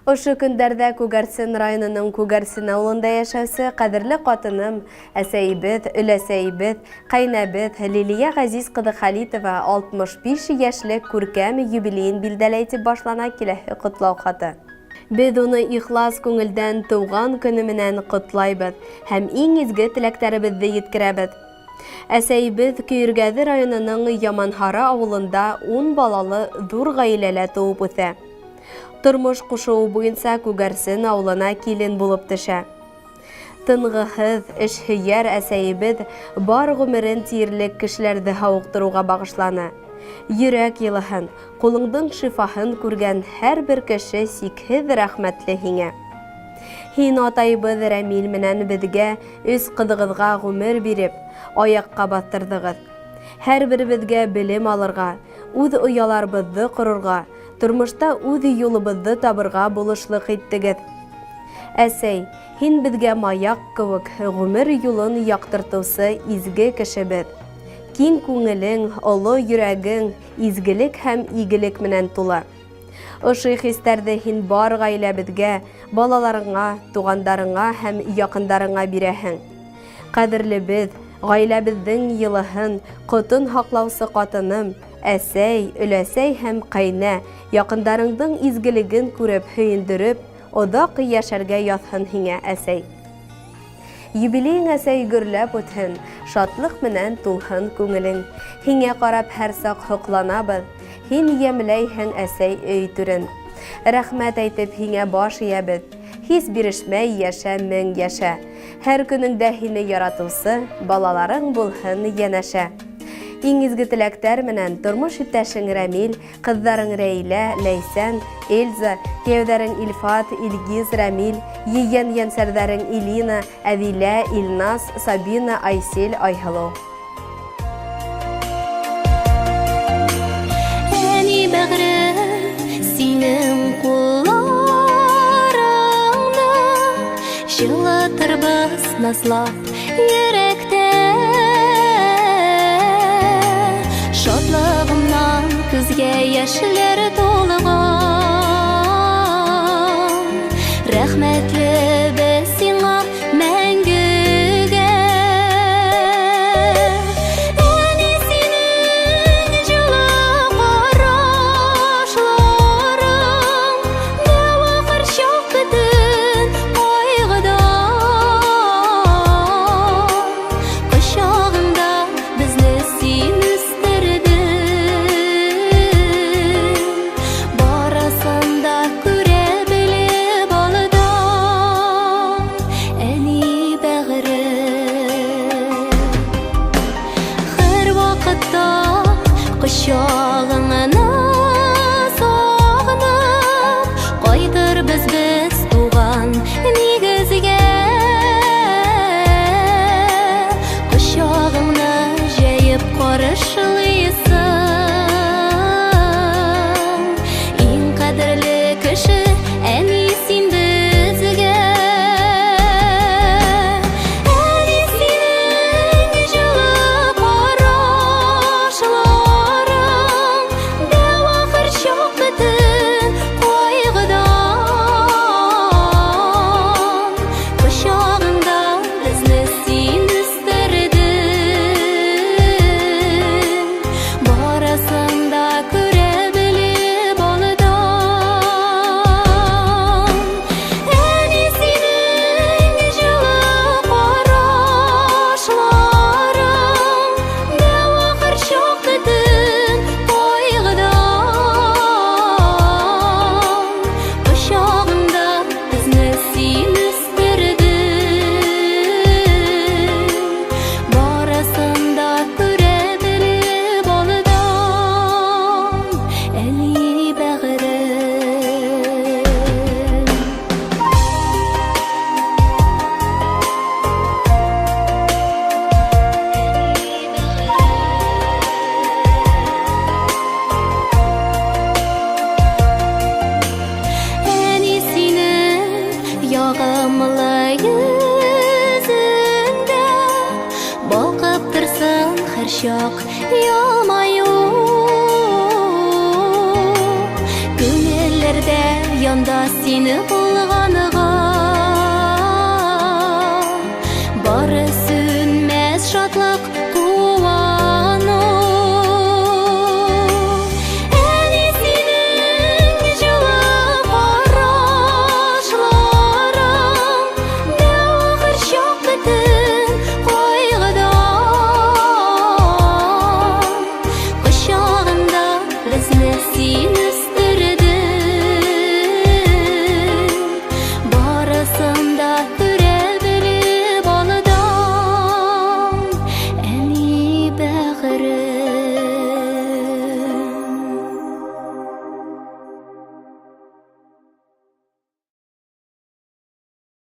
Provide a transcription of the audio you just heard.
Ошо көндәрҙә Күгәрсен районының Күгәрсен ауылында йәшәүсе ҡәҙерле ҡатыным, әсәйебеҙ, өләсәйебеҙ, ҡәйнәбеҙ Лилиә Ғәзиз ҡыҙы Хәлитова 65 йәшлек күркәм юбилейын билдәләй тип башлана киләһе ҡотлау хаты. Беҙ уны ихлас күңелдән тыуған көнө менән ҡотлайбыҙ һәм иң изге теләктәребеҙҙе еткерәбеҙ. Әсәйебеҙ Көйөргәҙе районының Яманһары ауылында 10 балалы ҙур ғаиләлә тыуып үҫә. Тормош ҡушыуы буйынса Күгәрсен ауылына килен булып төшә. Тынғыһыҙ, эшһөйәр әсәйебеҙ бар ғүмерен тиерлек кешеләрҙе һауыҡтырыуға бағышланы. Йөрәк йылыһын, ҡулыңдың шифаһын күргән һәр бер кеше сикһеҙ рәхмәтле һиңә. Һин атайыбыҙ Рәмил менән беҙгә, өс ҡыҙығыҙға ғүмер биреп, аяҡҡа баҫтырҙығыҙ. Һәр беребеҙгә белем алырға, үҙ ояларыбыҙҙы ҡорорға, тормошта үҙ юлыбыҙҙы табырға булышлыҡ иттегеҙ. Әсәй, һин беҙгә маяҡ кеүек ғүмер юлын яҡтыртыусы изге кешебеҙ. Киң күңелең, оло йөрәгең изгелек һәм игелек менән тулы. Ошо хистәрҙе һин бар ғаиләбеҙгә, балаларыңа, туғандарыңа һәм яҡындарыңа бирәһең. Ҡәҙерлебеҙ, ғаиләбеҙҙең йылыһын, ҡотон һаҡлаусы ҡатыным, әсәй, өләсәй һәм ҡәйнә, яҡындарыңдың изгелеген күреп, һөйөндөрөп, оҙаҡ йәшәргә яҙһын һиңә, әсәй. Юбилейың, әсәй, гөрләп үтһен, шатлыҡ менән тулһын күңелең. Һиңә ҡарап һәр саҡ һоҡланабыҙ, һин йәмләйһең, әсәй, өй түрен. Рәхмәт әйтеп һиңә баш эйәбеҙ, һис бирешмәй йәшә, мең йәшә. Һәр көнөңдә һине яратыусы балаларың булһын йәнәшә. Иң изге теләктәр менән тормош иптәшең Рәмил, ҡыҙҙарың Рәйлә, Ләйсән, Эльза, кейәүҙәрең Илфат, Илгиз, Рәмил, ейән йәнсәрҙәрең Илина, Әҙилә, Илназ, Сабина, Айсель, Айһылыу. Әни бәгърем, синең ҡулларыңда җылытырбыз назлап йөрәктә. Шатлыгымнан күзгә яшьләр тулган. Рәхмәтле без сиңа мәңгегә. Әни, синең җылы карашларың дәва һәрчак бөтен кайгыдан. Кочагыңда безне син үстердең, барысын да күрә белеп алдан, әни бәгърем. Һәр вакытта кочагыңны сагынып кайтырбыз без туган нигезгә. Кочагыңны җәеп каршылыйсың. Иң кадерле кеше, әни, син безгә. Әни, синең җылы карашларың дәва һәрчак бөтен кайгыдан. Кочагыңда безне син үстердең, барысын да күрә белеп алдан. Әни, синең җылы карашларың дәва һәрчак бөтен кайгыдан. Кочагыңда безне син үстердең, барысын да күрә белеп алдан, әни бәгърем. Әни, синең ягымлы йөзеңдә балкып торсын һәрчак елмаю. Күңелләрдә яндырып Янымда сине булғанға. Бары сүнмәҫ шатлыҡ, ҡыуаныу. Әни, һинең йылы ҡарашларың дауа һәр саҡ бөтөн ҡайғыҙан. Ҡосағында беҙҙе һин